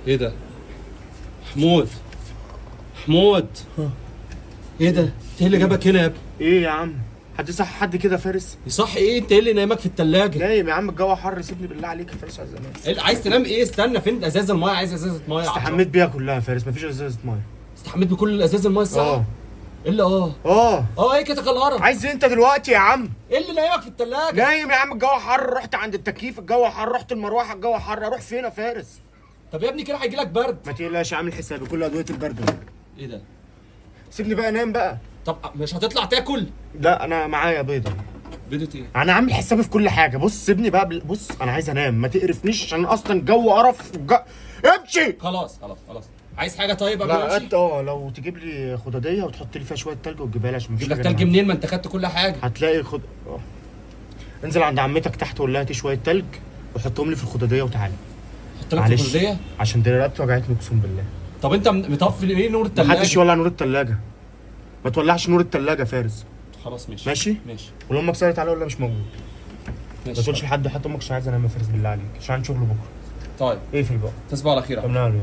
ايه ده؟ حمود، حمود، ايه ده؟ انت ايه اللي جابك هنا يا ابني؟ ايه يا عم؟ حد صح حد كده فارس؟ يصح ايه؟ انت ايه اللي نايمك في التلاجة؟ نايم يا عم، الجو حر، سيبني بالله عليك يا فارس، عايز انام. إيه عايز تنام ايه؟ استنى، فين ازاز المايه؟ عايز ازازة مايه. استحميت بيها كلها يا فارس، مفيش ازازة مايه. استحميت بكل الازاز المايه الساقعه؟ اه. ايه اللي اه؟ اه. اه ايه كده القرف؟ عايز ايه انت دلوقتي يا عم؟ ايه اللي نايمك في التلاجة؟ نايم يا عم، الجو حر، رحت عند التكييف الجو حر، رحت المروحة الجو حر، اروح فين يا فارس؟ طب يا ابني كده هيجي لك برد. ما تقلقش، عامل حسابي كل ادوية البرد. ايه ده؟ سيبني بقى انام بقى. طب مش هتطلع تاكل؟ لا انا معايا بيضة. بيضة ايه؟ انا عامل حسابي في كل حاجة. بص سيبني بقى بص انا عايز انام، ما تقرفنيش عشان اصلا الجو قرف امشي. خلاص خلاص خلاص. عايز حاجة طيب قبل ما لا امشي؟ انت لو تجيب لي خداديه وتحط لي فيها شوية تلج وتجيبها لي عشان مفيش اجيب لك حاجة تلج أنا منين؟ ما انت خدت كل حاجة. هتلاقي خد انزل عند عمتك تحت وقول لها هاتي شوية تلج وحطهم لي في الخداديه وتعالى. حط لك في معلش الخداديه؟ عشان دي رقبتي وجعتني اقسم بالله. طب انت مطفي ليه نور التلاجة؟ محدش يولع نور التلاجة، ما تولعش نور التلاجة يا فارس. خلاص ماشي. ماشي؟ ماشي. ولو امك سالت عليا ولا مش موجود. ماشي. ما تقولش لحد، حتى امك، عشان عايز انام يا فارس بالله عليك، عشان عندي شغل بكره. طيب اقفل بقى. تصبح على خير. طب نعم.